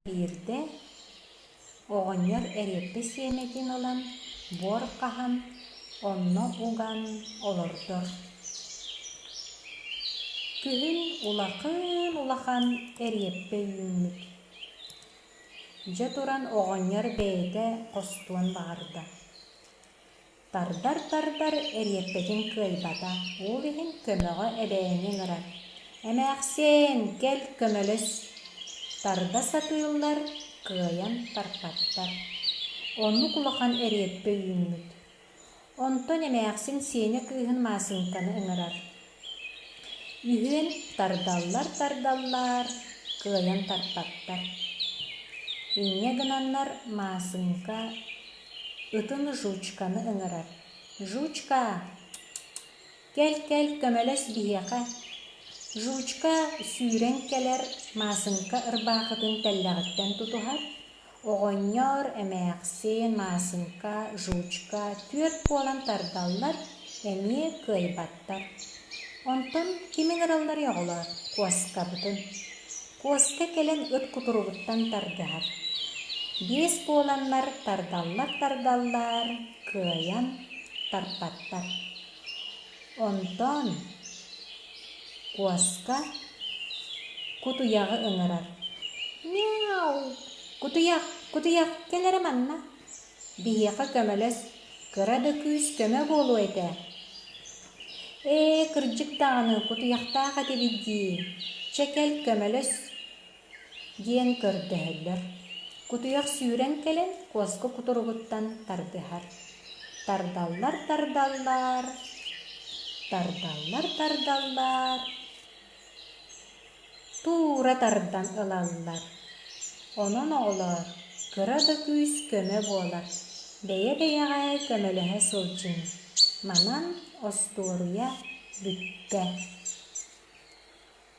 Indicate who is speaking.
Speaker 1: Биирдэ оҕонньор эриэппэ сиэмэтин ылан буор хаһан, онно уган олордор. Күһүн улахан-улахан эриэппэ үүммүт. Дьэ туран оҕонньор бэйэтэ хостуон баҕарда. Тардар-тардар эриэппэтин кыайбата, ол иһин көмөҕө эбээни ыҥырар: «Эмээхсиэн, кэл, көмөлөс!» Тарда сатыыллар, кыайан тарпаттар. Оннук улахан эриэппэ үүммүт. Онтон эмээхсин сиэнэ кыыһын Маасыҥканы ыҥырар. Үһүөн тардаллар-тардаллар, кыайан тарпаттар. Инньэ гынаннар Маасыҥка ытын Жучканы ыҥырар: «Жучка, кэл-кэл көмөлөс биһиэхэ!» Жучка сүүрэн кэлэр, Маасыҥка ырбаахытын тэллэҕиттэн тутуһар, Оҕонньор, эмээхсин, Маасыҥка, Жучка түөрт буолан тардаллар, эмиэ кыайбаттар. Онтон кими ыҥыралларый оҕолоор, куоскабытын. Куоска кэлэн ыт кутуругуттан тардыһар. Биэс буоланнар тардаллар-тардаллар, кыайан тарпаттар. Онтон куоска кутуйаҕы ыҥырар: «Мяу! Кутуйах, кутуйах, кэл эрэ манна, биһиэхэ көмөлөс, кыра да күүс көмө буолуо этэ». «Ээ, кырдьык даҕаны, кутуйахтаах этибит дии, чэ кэл көмөлөс» диэн көрдөһөллөр. Кутуйах сүүрэн кэлэн куоска кутуругуттан тардыһар. Тардаллар-тардаллар, тардаллар-тардаллар, туура тардан ылаллар. Онон оҕолоор, кыра да күүс көмө буолар, бэйэ-бэйэҕэ көмөлөһө сылдьыҥ. Манан остуоруйа бүттэ.